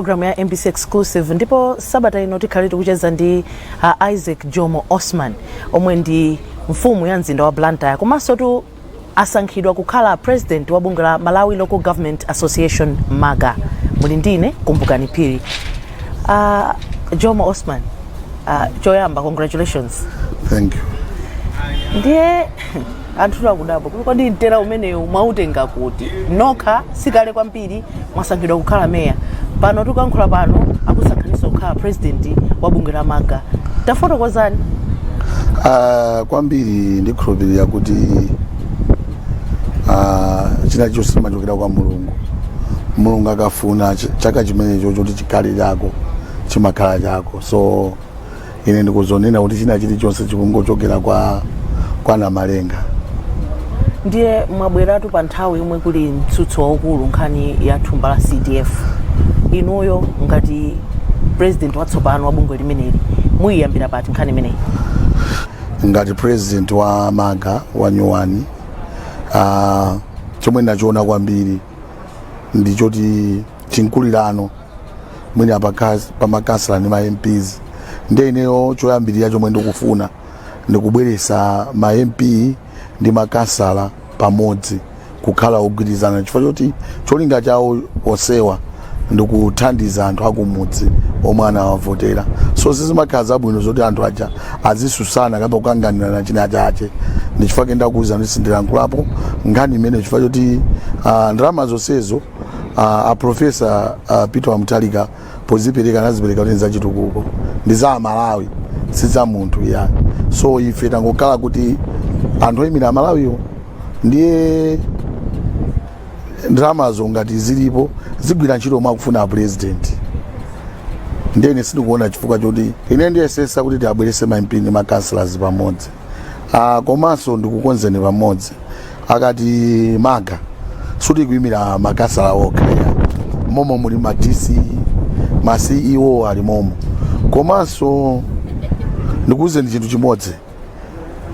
Programu ya MBC Exclusive, ndipo sabata ino tikhale tikucheza ndi Isaac Jomo Osman, omwe ndi mfumu ya mzinda wa Blantyre, komanso tu asankhidwa kukhala president wa bungwe la Malawi Local Government Association, MAGA. Muli ndine Kumbukani Phiri. Jomo Osman, choyamba, congratulations. Thank you. Ndiye anthu akudabwa kuti kodi mtera umenewu mwautenga kuti? Nokha sikale kwambiri mwasankhidwa kukhala meya, pano tikuyankhula pano akusankhaninso kukhala president wa bungwe la MAGA. Tafotokozani. Kwambiri ndikhulupirira kuti china chonse chimachokera kwa Mulungu. Mulungu akafuna chaka chimenecho choti chikhale chako, chimakhala chako. So ine ndikuzonena kuti china chilichonse chikungochokera kwa Namalenga. Ndiye mwabweratu pa nthawi yomwe kuli mtsutso waukulu, nkhani ya thumba la CDF. Inuyo ngati president watsopano wa bungwe limeneli, muyiyambira pati nkhani imeneyi? Ngati president wa MAGA wa nyuwani, chomwe ndachiona kwambiri ndichoti chinkulirano mwina pamakansala ndi ma MPs. Ndiye ineyo choyambirira chomwe ndikufuna ndikubweresa ma MP ndi makansala pamodzi, kukhala ogwirizana, chifukwa choti cholinga chawo onsewa ndikuthandiza anthu akumudzi omwe anawavotera. So sizimakhala zabwino zoti anthu aja azisusana kapena kukanganirana china chache. Ndi chifukwa ndakuwuza ndi sindilankhulapo nkhani imene, chifukwa choti ndalama zonsezo a Professor Peter Mutharika pozipereka anazipereka kuti nzachitukuko, ndi za Amalawi, si za munthu ya. So ife tangokhala kuti anthu oyimira Amalawiwo. Ndiye ndalamazo ngati zilipo, zigwira ntchito mwakufuna president. Ndiye ine sindikuona chifukwa choti ine ndiyesesa kuti tiabwerese ma MP ndi ma councillors pamodzi. Komanso ndikukonzeni pamodzi, akati MAGA suti kuyimira makasala okha ya, momo muli ma DC, ma CEO ali momo. Komanso ndikuwuzeni chinthu chimodzi: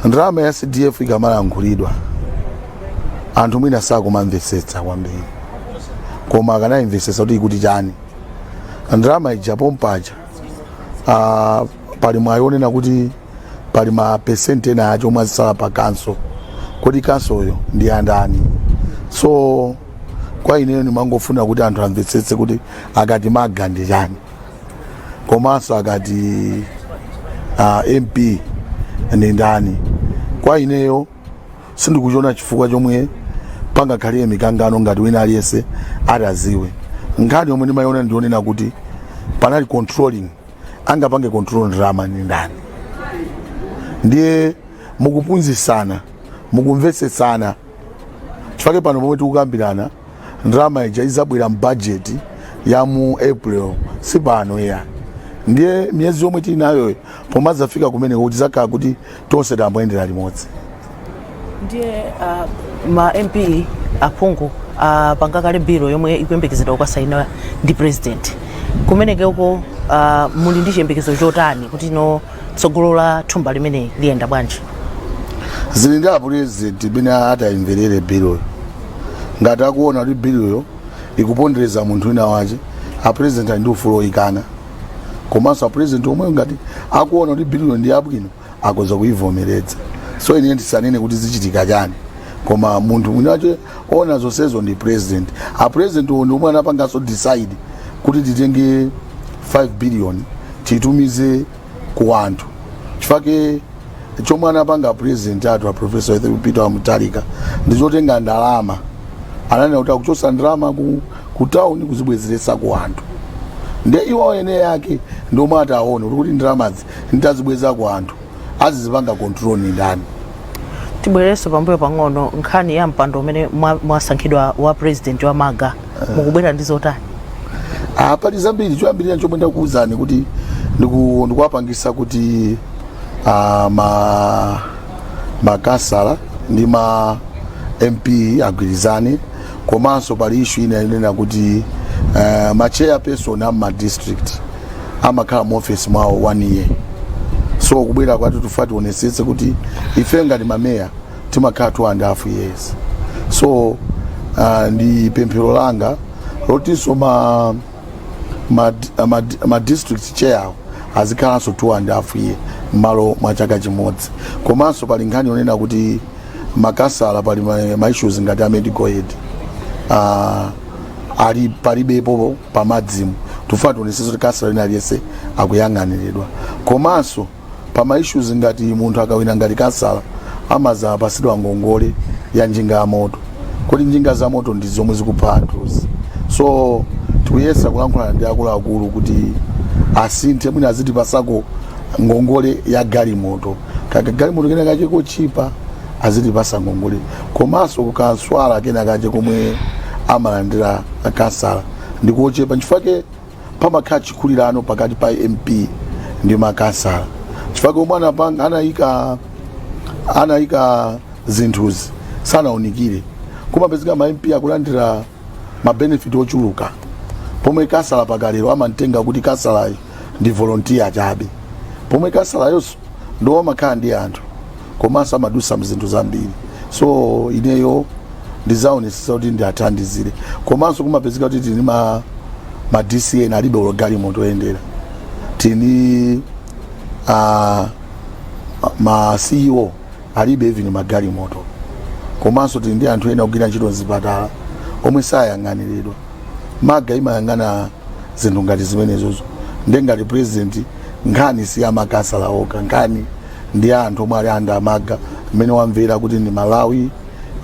ndalama ya CDF ikamalankhulidwa, anthu mwina sakumamvetsetsa kwambiri, koma akanayimvetsetsa kuti ikuti chani ndalama ija pompaja, pali mwayi onena kuti pali ma percent ena acho omwe azisala pa council. Kodi councilyo ndi yandani? So kwa ineyo ndimangofuna kuti anthu amvetsetse kuti akati MAGA ndi chani, komanso akati MP ndi ndani. Kwa ineyo sindikuchiona chifukwa chomwe pangakhalire mikangano ngati wina aliyense ataziwe. Nkhani yomwe ndimayiona ndionena kuti panali controlling, angapange control ndalama ndi ndani? Ndiye mukuphunzitsana, mukumvetsetsana, chifukwa pano pomwe tikukambirana, ndalama ija izabwera mbudget ya mu April, si pano iya. Ndiye miyezi yomwe tili nayoyo, pomadzafika kumene kuti zakhala kuti tonse tamboyendera limodzi. Ndiye ma MP, aphungu, pangakale bill yomwe ikuyembekezedwa kukasaina ndi president kumenekeko. Muli ndi chiyembekezo chotani kuti no tsogolo la thumba limene liyenda bwanji? Zili ndi apresident imene atayimverere biloyo. Ngati akuona kuti biloyo ikupondereza munthu wina wache, apresident ali ndi ufulu oyikana. Komanso apresident omweyo ngati akuona kuti biloyo ndi yabwino, akoza kuivomeredza. So ine ndisanene kuti zichitika chani, koma munthu mwini wache ona zonsezo ndi president. A president uwo ndi omwe anapanganso decide kuti titenge 5 billion titumize ku anthu, chifukwa chomwe anapanga president athu, a Professor Peter Mutharika, ndichotenga ndalama. Ananena kuti akuchosa ndalama ku town kuzibwezeretsa ku anthu. Ndiye iwo ene yake ndi omwe ataone kuti ndalamazi nditazibweza ku anthu, azizipanga control ni ndani? Tibwererenso pambuyo pang'ono, nkhani ya mpando umene mwasankhidwa wa president wa MAGA, mukubwera ndi zotani? Ah, pali zambiri. Choyambirira chomwe ndakuwuzani kuti ndikuwapangisa kuti ma makasala ndi ma MP agwirizane. Komanso pali issue ina inena kuti ma chairperson ama district amakhala mu office mwawo one year. So kubwera kwathu tufa tionesetse kuti ife ngati mameya timakhala 2.5 years. So ndi pemphero langa lotinso ma Ma district chair azikhalanso 2.5 year m'malo mwa chaka chimodzi. Komanso pali nkhani yonena kuti makasala pali ma issues ngati a medical aid ali palibepo pamadzimu. Tufuna tionesese kuti kansala ina aliyense akuyang'aniridwa. Komanso pa ma issues ngati munthu akawina ngati kansala, amazapasidwa ngongole ya njinga ya moto. Kodi njinga za moto ndi zomwe zikupha anthuzi? So tikuyesa kulankhulana ndi akuluakulu kuti asinthe, mwina azitipasako ngongole ya galimoto, kaka galimoto kena kache kochipa azitipasa ngongole. Komanso kukanswala kena kache komwe amalandira kansala ndikochepa, nchifukwa pamakhala chikhulirano pakati pa MP ndi makansala, chifukwa omwe anapanga anayika zinthuzi sanaunikire. Kumapezeka ma MP akulandira ma benefit ochuluka, pomwe kansala pakalero amamtenga kuti kansalayo ndi volunteer chabe, pomwe kansalayonso ndo amakhala ndi anthu komanso amadusa mzinthu zambiri. So ineyo ndizaonesesa kuti ndiathandizire. Komanso kumapezeka kuti tini ma DCN alibe ulo galimoto oyendera, tini ma CEO alibe even magalimoto. Komanso tili ndi anthu ena ogwira ntchito mzipatala omwe sayang'aniridwa. MALGA imayang'ana zinthu ngati zimenezozo. Ndi ngati president, nkhani si amakasala okha, nkhani ndi anthu omwe ali under MALGA, mmene wamvera kuti ndi Malawi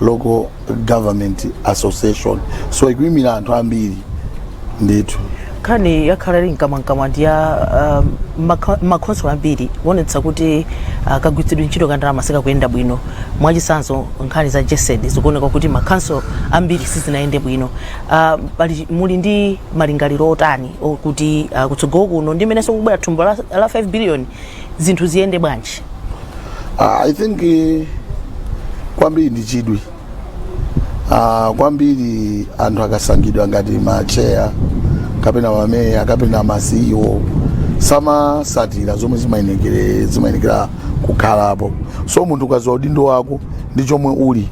Local Government Association, so ikuyimira anthu ambiri ndithu. Nkhani yakhala ili mkamwamkamwa ndi ya makhonsolo ambiri kuonetsa kuti kagwiritsidwe ntchito ka ndalama sikakuyenda bwino. Mwachitsanzo, nkhani za GESD zikuoneka kuti makhansolo ambiri sizinayende bwino. Pali muli ndi malingaliro otani okuti kutsogolo kuno ndi mmenenso kubwera thumba la 5 billion, zinthu ziyende bwanji? I think kwambiri ndi chidwi. Kwambiri anthu akasankhidwa ngati ma chair kapena mameya kapena ma CEO, samasatira zomwe zimayenekera kukhalapo. So munthu ukaziwa udindo wako ndi chomwe uli,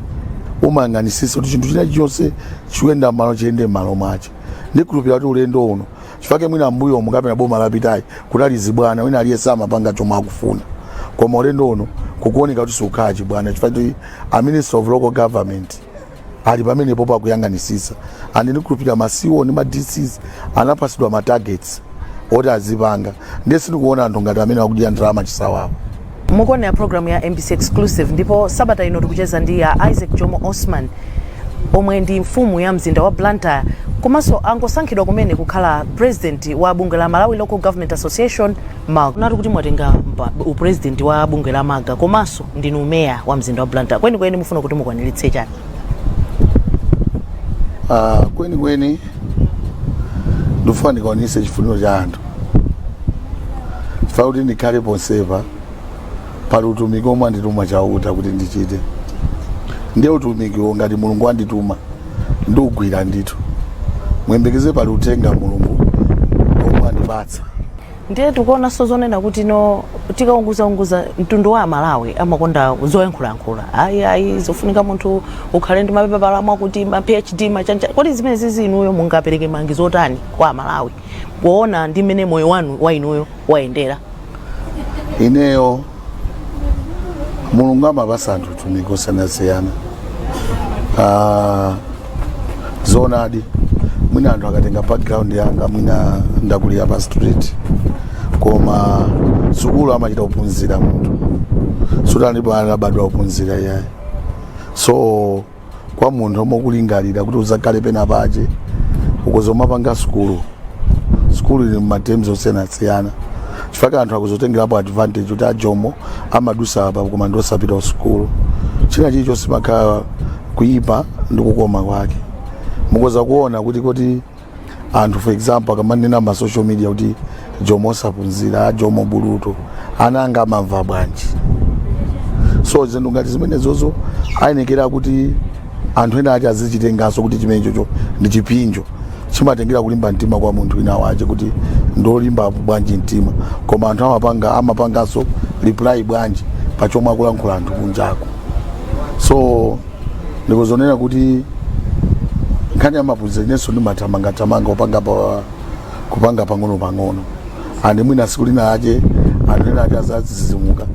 umayang'anisisa kuti chinthu china chilichonse chikuyenda m'malo, chiyende m'malo mwache. Ndikhulupirira kuti ulendo uno, chifukwa mwina mbuyomu kapena boma lapitayi kutali zibwana, wina aliyense amapanga chomwe akufuna, koma ulendo uno kukuoneka kuti sikukhala chibwana, chifukwa kuti a Minister of Local Government ali pamenepo pakuyang'anisisa. And ndikhulupirira ma CEO ndi ma DCs anapasidwa ma targets oti azipanga. Ndiye sindikuona anthu ngati amene akudya ndalama chisawawa. Mukuonera programu ya MBC Exclusive, ndipo sabata ino tikucheza ndi ya Isaac Jomo Osman, omwe ndi mfumu ya mzinda wa Blantyre, komanso angosankhidwa kumene kukhala president wa bungwe la Malawi Local Government Association, MALGA. Nati kuti mwatenga upresident wa bungwe la MALGA komanso ndinu meya wa mzinda wa Blantyre, kwenikweni mufuna kuti mukwaniritse chani? Kwenikweni ndikufuna ndikaonese chifuniro cha anthu, chifukwa kuti ndikhale ponsepa pali utumiki omwe andituma Chauta kuti ndichite. Ndiye utumikiwo, ngati Mulungu andituma, ndiugwira ndithu. Muyembekeze pali uthenga Mulungu omwe andipatsa. Ndiye tikuonanso zonena kuti no, tikaunguzaunguza mtundu wa Amalawi amakonda zoyankhulayankhula, ayi ayi, zofunika munthu ukhale ndi mapepala mwakuti ma PhD, machanja. Kodi zimene zizi inuyo mungapereke malangizo otani kwa Amalawi poona ndi mmene moyo wanu wa inuyo wayendera? Ineyo, Mulungu amapasa anthu utumiki osiyanasiyana. Zoonadi, mwina anthu akatenga background yanga, mwina ndakulira pa street, koma sukulu amachita kuphunzira munthu, sutalipo anabadwa kuphunzira iyayi. So kwa munthu omwe ukulingalira kuti uzakhale pena pache, ukuza umapanga sukulu. Sukulu ili mma terms osiyanasiyana, chifukwa anthu akuzotengerapo advantage kuti ajomo amadusa apa koma ndiosapita ku sukulu. China chilichonse makhala kuyipa ndi kukoma kwake. Mukoza kuona kuti anthu, for example, akamanena ma social media kuti Jomo osaphunzira, Jomo buluto, ana anga amamva bwanji? So zinthu ngati zimenezozo ayenekera kuti anthu ena ati azichitenganso kuti chimenechocho ndi chipinjo. Chimatengera kulimba mtima kwa munthu wina wache, kuti ndolimba bwanji mtima, koma anthu amapanganso reply bwanji pachomwe akulankhula anthu kunjako. So ndikuzonena kuti nkhani ya maphunziro, inenso ndimathamangathamanga kupanga pa Kupanga pang'ono pang'ono, and mwina siku lina ache anthu ena ache azazizimuka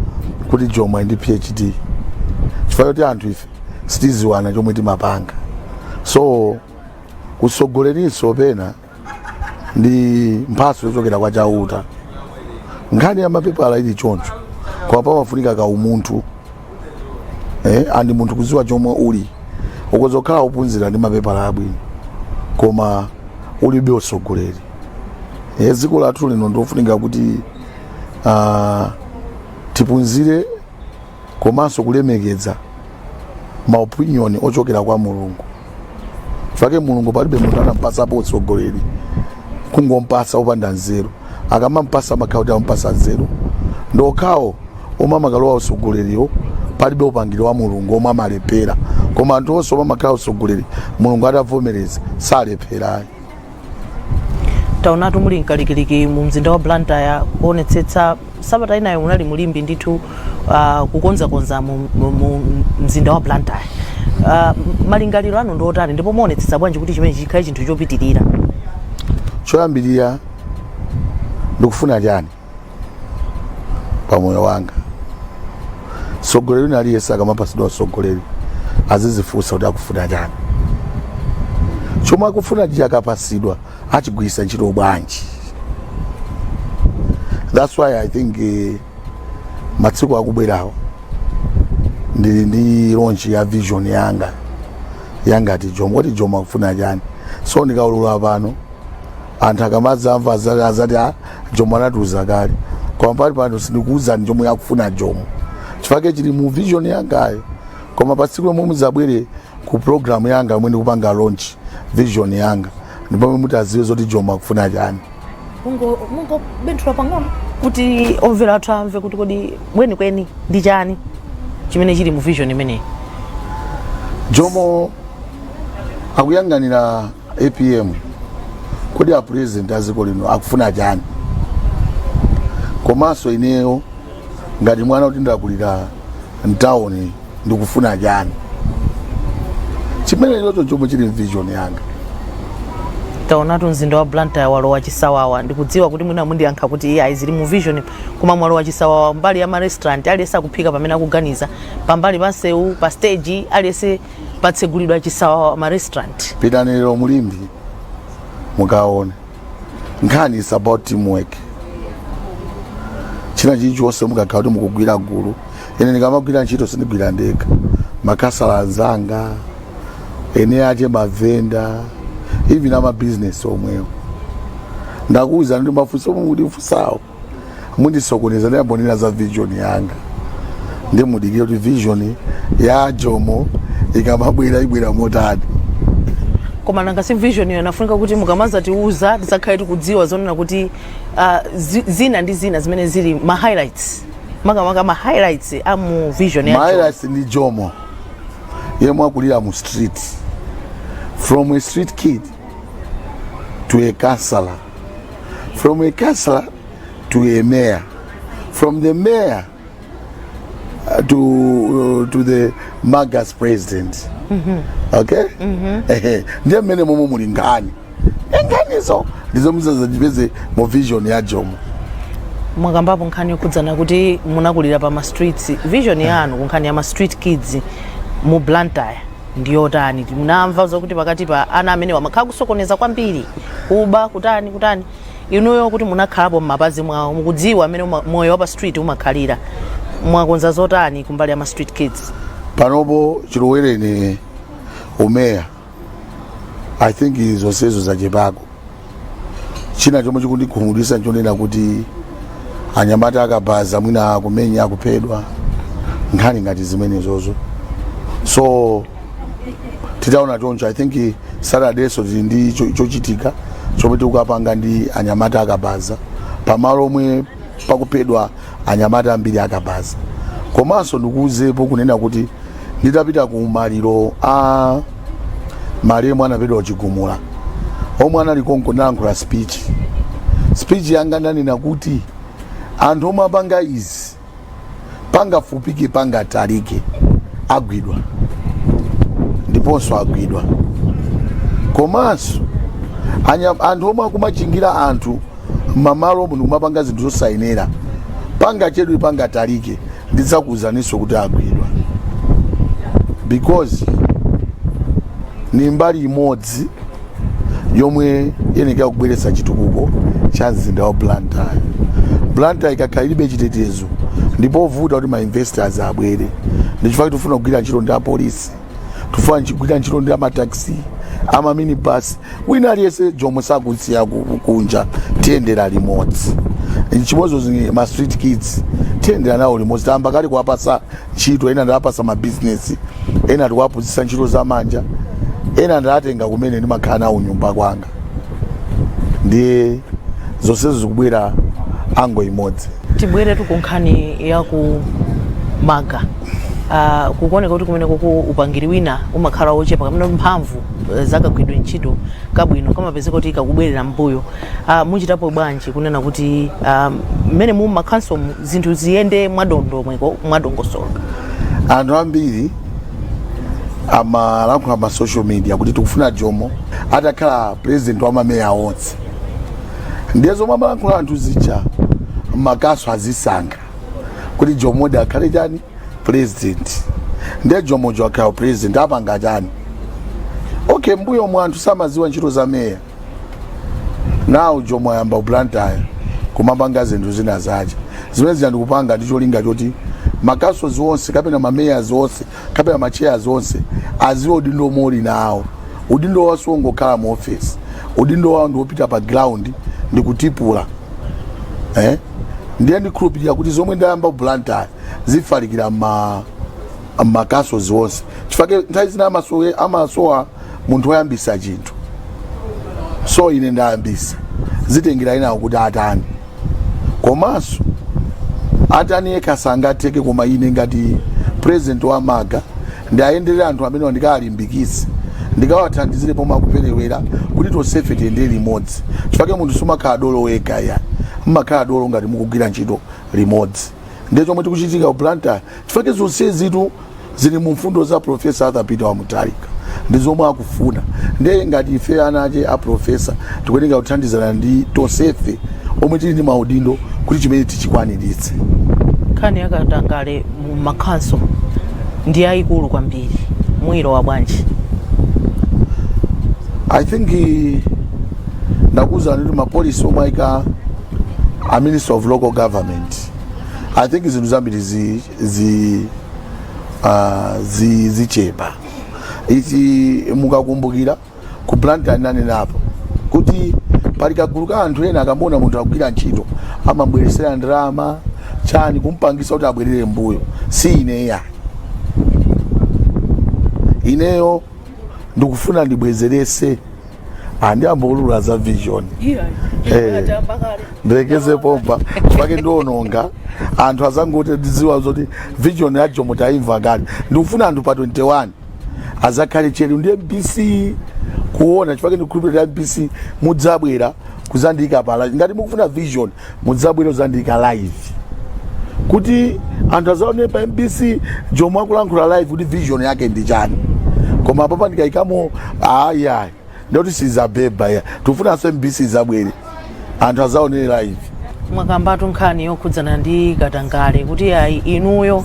kuti Jomo ali ndi PhD, chifukwa choti anthu ife sitiziwana chomwe timapanga. So kusogolerinso pena ndi mphatso yochokera kwa Chauta. Nkhani ya mapepala ili choncho, koma pamafunika kaumunthu, and munthu kuziwa chomwe uli. Ukoza kukhala uphunzira ndi mapepala abwino, koma ulibe usogoleri. Dziko lathu lino ndiofunika kuti tiphunzire komanso kulemekeza ma opinion ochokera kwa Mulungu. Fake Mulungu palibe munthu anampasapo utsogoleri kungompasa opanda nzeru. Akamampasa, amakhala kuti ampasa nzeru. Ndokhawo omwe amakalowa utsogoleriwo palibe upangiri wa Mulungu omwe amalephera, koma anthu onse omwe amakhala utsogoleri Mulungu atavomereza salepherayi. Taonatu muli mkalikiliki mu mzinda wa Blantyre kuonetsetsa. Sabata inayo munali mulimbi ndithu, kukonzakonza mu mzinda wa Blantyre. Malingaliro anu ndi otani, ndipo muonetsetsa bwanji kuti chimene chikhale chinthu chopitirira? Choyambirira, ndikufuna chani pamoyo wanga? Mtsogoleri wina aliyense akamapasidwa utsogoleri azizifunsa kuti akufuna chani, chomwe akufuna chija akapasidwa achigwiritsa ntchito bwanji. That's why I think matsiku akubwerawo ndili ndi launch ya vision yanga yangati Jomo, kuti Jomo akufuna chani. So ndikaulula pano, anthu akamadzamva azati, "Ah, Jomo anatiuza kale." Koma pali pano sindikuwuzani chomwe akufuna Jomo, chifukwa chili mu vision yangayo. Koma pa tsiku lomwe muzabwere ku program yanga yomwe ndikupanga launch vision yanga, ndipo mutaziwe zoti Jomo akufuna chani. Mungobenthula pang'ono kuti omvera athu amve kuti kodi kwenikweni ndi chani chimene chili mu vision imeneyi? Jomo akuyang'anira APM. Kodi a president a dziko lino akufuna chani? Komanso ineyo ngati mwana kuti ndakulira mtawuni, ndikufuna chani? Chimene chocho chomwe chili m'vision yanga. Taonatu mzinda wa Blantyre walowa chisawawa. Ndikudziwa kuti mwina mundiyankha kuti iye zili mu vision, koma mwalowa chisawawa mbali ya ma restaurant. Aliyense akuphika pamene akuganiza, pambali pa nsewu, pa stage, aliyense patsegulidwa chisawawa, ma restaurant. Pitani lero mulimbi mukaone. Nkhani is about teamwork. China chilichonse mukakhala kuti mukugwira gulu. Ine ndikamagwira ntchito sindigwira ndekha. Makasala anzanga, ene ache mavenda, even amabizinesi omwewo. Ndakuwuza ndi mafunso omwe mutifunsawo mundisokoneza. Ndiyambonera za vision yanga, ndi mudikire kuti vision ya Jomo ikamabwera ibwera motani. Koma nanga si vision iyo inafunika kuti mukamazatiuza tisakhale tikudziwa zonena kuti zina ndi zina zimene zili ma highlights, makamaka ma highlights a mu vision ya Jomo? Highlights ndi Jomo yemwe akulira mu street, from a street kid to a councillor, from a councillor to a mayor, from the mayor to the MALGA president. Okay. Ehe, ndiye mmene momwe muli nkhani. Nkhanizo ndizo muzazachipeze mu vision ya Jomo. Mwakambapo nkhani yokhudzana kuti munakulira pa ma streets. Vision yanu ku nkhani ya ma street kids mu Blantyre ndiyotani? Munamva zokuti pakati pa ana amene wamakhala kusokoneza kwambiri, kuba, kutani kutani. Inuyo kuti munakhalapo m'mapazi mwawo, mukudziwa amene moyo wa pa street umakhalira, mwakonza zotani kumbali ya ma street kids? Panopo chilowereni umeya, I think zonsezo zachepako. China chomwe chikundikhumudwitsa nchonena kuti anyamata akabaza mwina akumenya, akuphedwa, nkhani ngati zimenezozo. So titaona choncho, I think Saturday so tili ndi chochitika chomwe tikukapanga ndi anyamata akabaza pamalo omwe pakuphedwa anyamata ambiri akabaza. Komanso ndikuuzepo kunena kuti nditapita ku maliro a malemu anaphedwa Chigumula omwe anali konko, ndalankhula speech. Speech yanga ndanena kuti anthu omwe apanga izi, pangafupike pangatalike, agwidwa, ndiponso agwidwa. Komanso Anthu omwe akumachingira anthu mmamalo muno kumapanga zinthu zosayenera, pangachedwe pangatalike ndidzakuwuzaninso kuti agwidwa, because ni mbali imodzi yomwe yenekera kubweretsa chitukuko cha mzinda wa Blantyre. Blantyre ikakhala ilibe chitetezo, ndipo vuta kuti ma investors abwere. Ndichifukwa tifuna kugwira ntchito ndi apolisi, tifuna kugwira ntchito ndi amataxi, amaminibus, wina aliyense. Jomo sakusiya kunja, tiyendera limodzi. Chimodzimodzi ma street kids, tiyendera nawo limodzi. Tayamba kale kuwapasa ntchito, ena ndawapasa mabizinesi, ena tikuwaphunzitsa ntchito zamanja, ena ndatenga kumene ndimakhala nawo nyumba kwanga. Ndiye zonsezo zikubwera ango imodzi. Tibweretu ku nkhani ya ku MALGA. Kukuoneka kuti kumene kuku upangiri wina umakhala wochepa kamene mphamvu zakagwidwe ntchito kabwino kamapezeka kuti kakubwerera mbuyo. Muchitapo bwanji kunena kuti mmene mu makhanso zinthu ziyende mwadondomeko, mwadongosolo? Anthu ambiri amalankhula ma social media kuti tikufuna Jomo atakhala president wa mameya onse. Ndiye zomwe amalankhula anthu zija, makaso azisankha kuti Jomodi akhale chani? President. Ndiye Jomojo akhala president, apanga chani? Okay, mbuyo mu anthu samaziwa ntchito za meya. Nawo Jomo ayamba Blantyre kumapanga zinthu zina zace zimene zija ndikupanga ndi cholinga choti macouncils onse kapena mamayors onse kapena machairs onse aziwe udindo omwe uli nawo. Udindo wawo wongokhala mu office, udindo wawo ndi wopita pa ground ndi kutipula, eh? Ndiye ndikhulupirira kuti zomwe ndayamba Blantyre zifalikira ma macouncils onse, chifukwa nthawi zina amasowa munthu woyambisa chinthu. So ine ndayambisa, zitengera inawo kuti atani. Komanso atani yekha sangatheke, koma ine ngati president wa MALGA ndiayenderere anthu amene ndikawalimbikitse, ndikawathandizire pomwe akuperewera, kuti tonsefe tiyendere limodzi, chifukwa munthu sumakhala dolo wekha ya, mmakhala dolo ngati mukugwira ntchito limodzi. Ndiye chomwe tikuchitika ku Blantyre, chifukwa zonsezitu zili mu mfundo za Professor Arthur Peter Mutharika, ndi zomwe akufuna. Ndiye ngati ife ana ache a professor tikuyenera kuthandizana ndi tonsefe omwe tili ndi maudindo kuti chimene tichikwaniritse. Nkhani yakatangale mu makhanso ndi yayikulu kwambiri, muyilowa bwanji? I think ndakuwuzani kuti mapolisi omwe ayika a Minister of Local Government, I think zinthu zambiri zichepa. Ichi mukakumbukira ku Blantyre nanenapo kuti pali kagulu ka anthu ena akamona munthu akugwira ntchito amabweresera ndalama chani kumpangisa kuti abwerere mbuyo. Si ineya, ineyo ndikufuna ndibwezerese andiyamboulula za vision. Ndilekeze pompa pake ndiononga anthu azangoti ndiziwa zoti vision ya Jomo taimva kale. Ndikufuna anthu pa 21 azakhale chelu ndi MBC kuona, chifukwa ndikukhulupirira MBC mudzabwera kuzandiyika pa live. Ngati mukufuna vision, mudzabwera kuzandiyika live kuti anthu azaone pa MBC Jomo akulankhula live kuti vision yake ndi chani. Koma apapa ndikayikamo, ayi ayi, ndikuti sizabeba ya. Tikufunanso MBC zabwere, anthu azaonere live. Mwakambatu nkhani yokhudzana ndi katangale kuti ayi, inuyo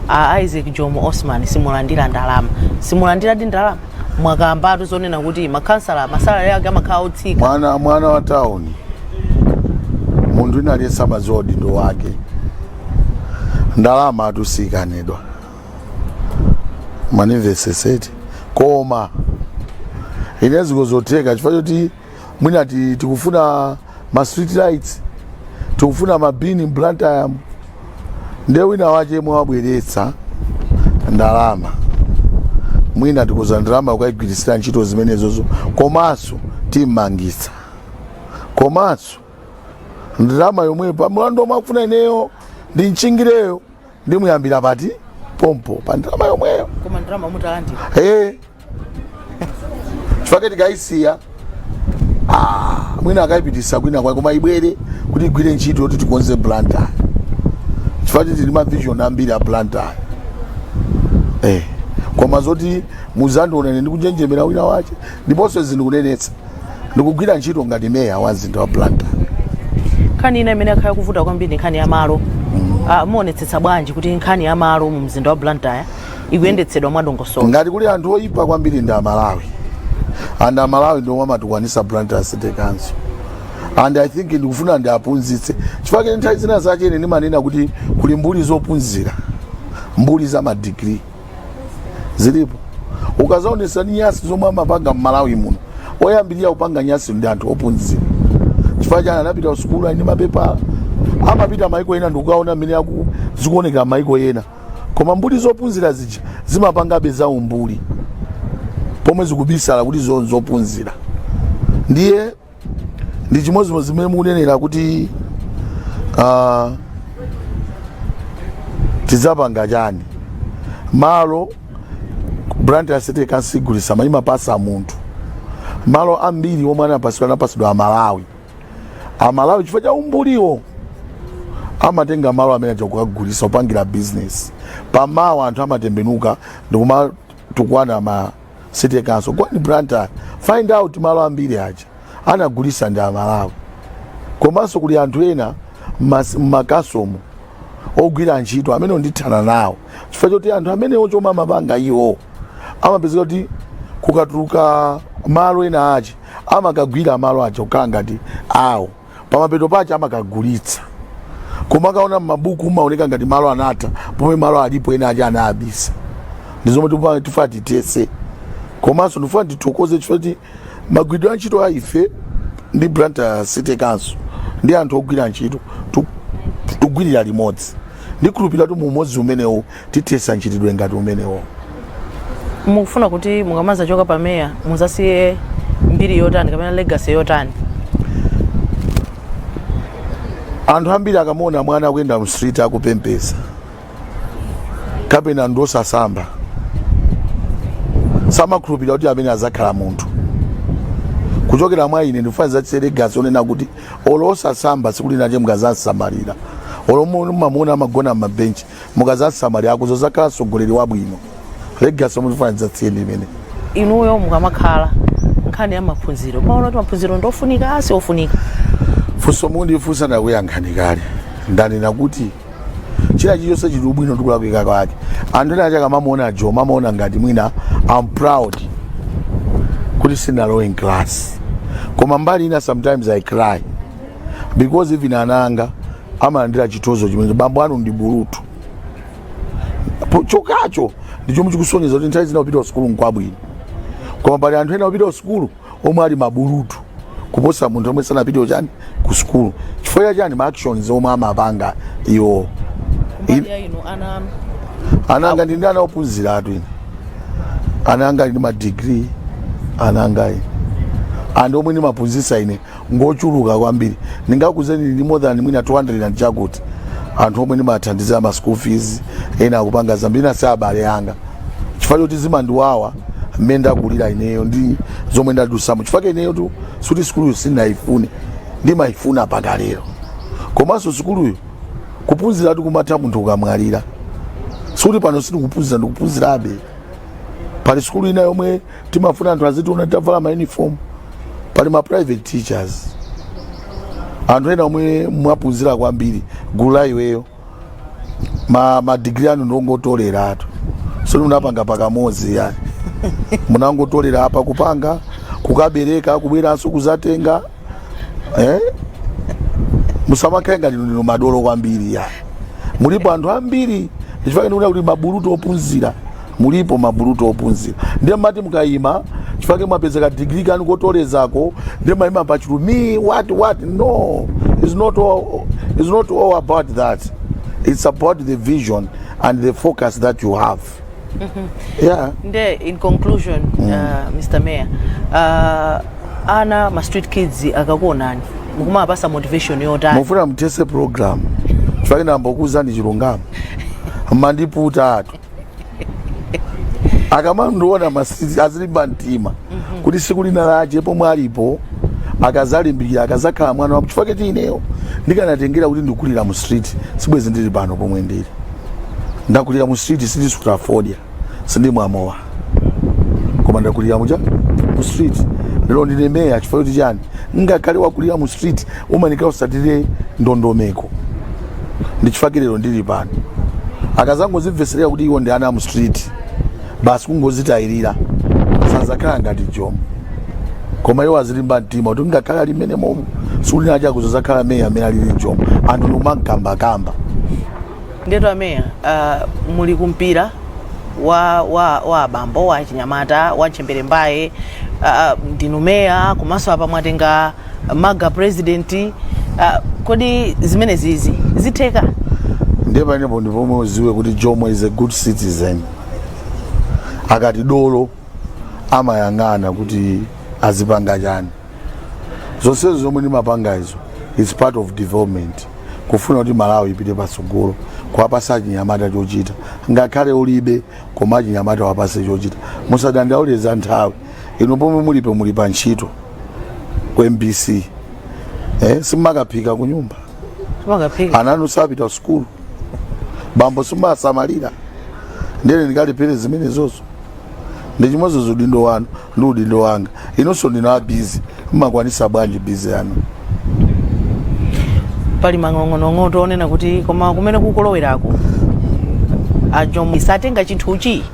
a Isaac Jomo Osman simulandira ndalama. Simulandiradi ndalama? Mwakambatu zonena kuti makhansala masalari ake amakhala otsika. Mwana wa town, munthu ina aliyense amadziwa udindo wake. Ndalama atusikanidwa manimveseseti, koma ine zikozotheka chifukwa choti mwina tikufuna ma street lights, tikufuna mabini m'Blantyre, ndiye wina wache mwe wabweretsa ndalama, mwina tikuza ndalama kukayigwirisira ntchito zimenezozo. Komanso timmangitsa, komanso ndalama yomwe pa mlandu omwe akufuna ineyo ndi mchingireyo, ndimuyambira pati pompo pa ndalama yomweyo. Koma ndalama mutalandira? Eh, chifukwa tikayisiya, ah, mwina akayipitisa kwina kwake, koma ibwere kuti igwire ntchito yoti tikonze Blantyre, chifukwa tili ma vision ambiri a Blantyre, eh. Koma zoti muzandiona ine ndikunjenjemera wina wache, ndiponso izi ndikunenetsa, Ndikugwira ntchito ngati meya wa mzinda wa Blantyre. Nkhani ina imene yakhala kuvuta kwambiri ndi nkhani ya malo. Muonetsetsa bwanji kuti nkhani ya malo mu mzinda wa Blantyre ikuyendetsedwa mwadongosolo? Ngati kuli anthu oyipa kwambiri ndi Amalawi, and Amalawi ndiomwe amatukwanisa Blantyre City Council, and I think ndikufuna ndiaphunzitse, chifukwa nthawi zina zachene ndimanena kuti kuli mbuli zophunzira, mbuli za madigiri zilipo. Ukazaonesa ni nyasi zomwe amapanga mmalawi muno, oyambirira kupanga nyasi ndi anthu ophunzira. Chifukwa chani? Anapita ku sukulu, ali ndi mapepala, amapita maiko ena ndikukaona mmene zikuonekera maiko ena. Koma mbuli zophunzira zija zimapangabe za umbuli pomwe zikubisala kuti zophunzira. Ndiye ndi chimodzimodzi zimene mukunenera kuti tidzapanga chani malo. Blantyre City Council igulisa, imapasa munthu. Malo ambiri omwe anapasidwa, anapasidwa Amalawi. Amalawi chifukwa cha umbuliwo amatenga malo amene aja kukagulisa, kupangira business. Pamawa anthu amatembenuka ndikumatukwana ma city council. Go in Blantyre, find out, malo ambiri aja anagulisa ndi Amalawi. Komanso kuli anthu ena mmakasomo ogwira ntchito amene ndithana nawo, chifukwa choti anthu amenewo chomwe amapanga iwo, amapezeka kuti kukatuluka malo ena achi, amakagwira malo aja kukhala ngati awo, pamapeto pache amakagulitsa. Koma akaona mmabuku umaoneka ngati malo anatha, pomwe malo alipo, ena aja anayabisa. Ndi zomwe tifuna titese. Komanso ndifuna ndithokoze chifukwa kuti magwiridwe a ntchito a ife ndi Blantyre City Council ndi anthu ogwira ntchito tikugwirira limodzi. Ndikhulupirira kuti mu umodzi umenewo tithesa mchitidwe ngati umenewo. Mukufuna kuti mukamazachoka pa meya muzasiye mbiri yotani kapena legacy yotani? Anthu ambiri akamaona mwana akuyenda mu street akupempesa kapena ndosasamba, samakhulupirira kuti amene azakhala munthu. Kuchokera mwa ine ndifuna zachise legacy onena kuti olo osasamba, tsiku linache mukazansamalira, olo mumamuona amagona m'mabenchi, mukazansamalira akuzozakhala mtsogoleri wabwino. Legacy omwe ndifuna ndidzatsiye ndi imene. Inuyo mukamakhala, nkhani ya maphunziro, maona kuti maphunziro ndofunika, asi ofunika? Funso mundifunsa ndakuyankhani kale. Ndanena kuti china chilichonse chili ubwino ndi kulakwika kwake. Anthu ena achi akamamuona Jomo, amaona ngati mwina I'm proud kuti sinalowe in class, koma mbali ina sometimes I cry because even ananga amalandira chitozo chimene bambo anu ndi bulutu. Chokacho ndi chomwe chikusonyeza kuti nthawi zina kupita ku sukulu nkwabwino, koma pali anthu ena kupita ku sukulu omwe ali mabulutu kuposa munthu omwe sanapite chani ku sukulu. Chifukwa chani? Ma actions omwe amapanga iwo. Kumbali ya inu, ana? Ananga ndi ana ophunzira atu. Ine ana anga ali ndi madigiri, ana anga ine, anthu omwe ndimaphunzitsa ine ngochuluka kwambiri. Ndingakuzeni ndi more than mwina 200 and chakuti anthu omwe ndimathandizira ma school fees, ena akupanga zambiri, ena si abale anga, chifukwa choti zimandiwawa mmene ndakulira ineyo ndi zomwe ndadusamo. Chifukwa ineyo tu suti sukuluyo sindinayifune, ndimayifuna paka lero. Komanso sukuluyo kuphunzira tu kumatha munthu ukamwalira. Sikuti pano sindikuphunzira, ndikuphunzirabe. Pali sukulu ina yomwe timafuna anthu azitiona tavala ma uniform, pali ma private teachers, anthu ena omwe mwaphunzira kwambiri, gulu la iweyo, ma degree anu ndongotoleratu, so munapanga pakamodzi yani, munangotolera apa, kupanga, kukabereka, kubweranso kuzatenga, eh? Musamakhale ngati ndinu madolo kwambiri ya. Mulipo anthu ambiri, ndichifukwa ndikuona kuti mabulutu ophunzira mulipo, mabulutu ophunzira. Ndiye mati mukayima, chifukwa mwapezeka degree kanu kotolezako, ndiye mayima pachulu, me what what. No, it's not all about that. It's about the vision and the focus that you have, yeah. Nde in conclusion, Mr Mayor, ana ma street kids akakuonani mukumapasa motivation yotani? Mufuna mutese program chifukwa ndambokuuzani chilungamo, mandiputa atu. Akamandiona masiti azilimba mtima kuti siku lina lache pomwe alipo akazalimbikira, akazakhala mwana wa. Chifukwa choti ineyo ndikanatengera kuti ndikulira mu street, sibwezi ndili pano pomwe ndili. Ndakulira mu street, sindisuta fodya, sindimwa mowa, koma ndakulira mucha mu street. Lero ndine meya chifukwa choti chani? Ngakhale wakulira mu street, umanika usatire ndondomeko. Ndi chifukwa lero ndili pano. Akazangozimveserera kuti iwo ndi ana mu street basi, kungozitayirira, sazakhala ngati Jomo. Koma iwo azilimba mtima kuti ngakhale ali mmene momwe, sikuti nachakuzo zakhala meya amene alili Jomo, anthu ndikumankambakamba. Ndeto ameya, muli kumpira wa abambo, wa chinyamata, wa mchembere mbaye, ndinu meya, komanso apa mwatenga MALGA president. Kodi zimene zizi zitheka? Ndiye pamenepo ndipomwe uziwe kuti Jomo is a good citizen. Akati dolo, amayang'ana kuti azipanga chani. Zonsezo zomwe ndimapanga izo is part of development, kufuna kuti Malawi ipite patsogolo, kuwapasa achinyamata chochita. Ngakhale ulibe, koma achinyamata wapase chochita. Musadandaule za nthawi. Inu pomwe mulipe, muli pa ntchito ku MBC, simumakaphika ku nyumba? Timakaphika. Ananu sapita sukulu? Bambo simumasamalira? Ndene ndikalephere zimene zozo? Ndi chimodzi, udindo wanu ndi udindo wanga. Inonso ndino a busy. Mmakwanisa bwanji busy yanu? Pali mang'ong'onong'oto onena kuti koma kumene kukolowerako aJomo satenga chinthuchi.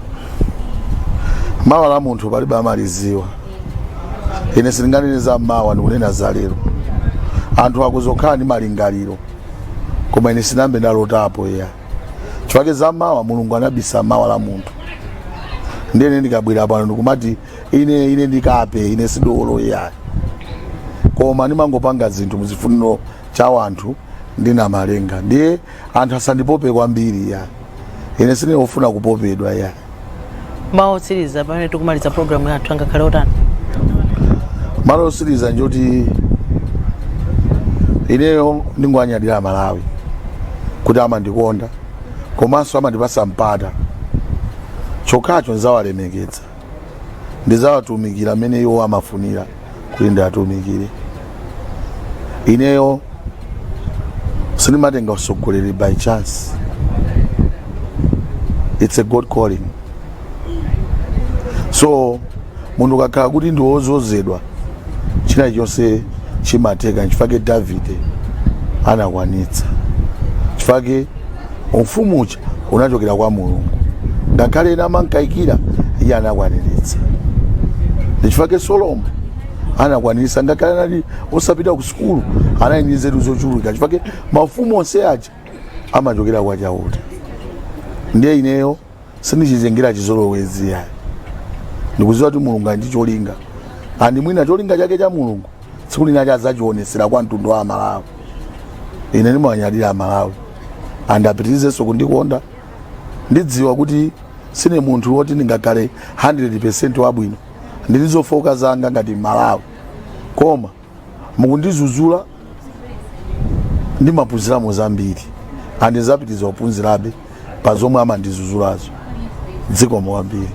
Mawa la munthu palibe amaliziwa. Ine sindinganene za mawa, ndikunena za lero. Anthu akuzokhala ndi malingaliro, koma ine sinambe ndalotapo iya, chifukwa za mawa Mulungu anabisa mawa la munthu. Ndene ndikabwera pano ndikumati ine ndikape, ine sidolo iya, koma ndimangopanga zinthu muzifuniro cha wanthu ndinamalenga. Ndiye anthu asandipope kwambiri ya, ine sindinofuna kupopedwa ya. Mawu otsiriza pamene tikumaliza programu yathu angakhale otani? Malo otsiriza njoti ineyo ndingwanyadira Malawi kuti amandikonda komanso amandipasa mpata. Chokhacho ndizawalemekeza, ndizawatumikira mmene iwo amafunira kuti ndiatumikire. Ineyo sindimatenga usogoleri by chance, it's a God calling. So munthu ukakhala kuti ndi wozozedwa, china chonse chimatheka. Nchifukwa Davide anakwanitsa, chifukwa ufumu uja unachokera kwa Mulungu. Ngakhale ena amankayikira, iye anakwaniritsa. Ndichifukwa Solomo anakwaniritsa, ngakhale anali osapita ku sukulu, anali ndi nzeru zochuluka, chifukwa mafumu onse aja amachokera kwa Chauta. Ndiye ineyo sindichitengera chizolowezi yayi. Ndikuziwa kuti Mulungu ali ndi cholinga, andi mwina cholinga chake cha Mulungu tsiku lina azachionesera kwa mtundu wa Amalawi. Ine ndimawanyadira Amalawi, andapitirizenso kundikonda. Ndidziwa kuti sine munthu woti ndingakhale 100% wabwino, ndili zofoka zanga ngati Malawi, koma mukundizuzula ndimaphunziramo zambiri, andizapitiza kuphunzirabe pa zomwe amandizuzulazo. Dzikomo kwambiri.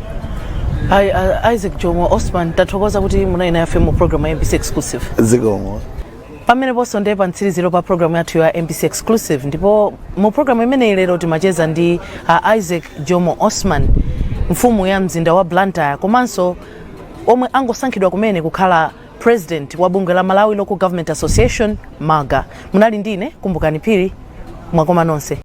Isaac Jomo Osman, tathokoza kuti munali nafe mu program ya MBC Exclusive. Zikomo. Pameneponso ndiye pa mtsiriziro pa programu yathu ya MBC Exclusive. Ndipo mu programu imeneyi lero timacheza ndi Isaac Jomo Osman, mfumu ya mzinda wa Blantyre, komanso omwe angosankhidwa kumene kukhala president wa bungwe la Malawi Local Government Association, MALGA. Munali ndine Kumbukani Phiri. Mwakoma nonse.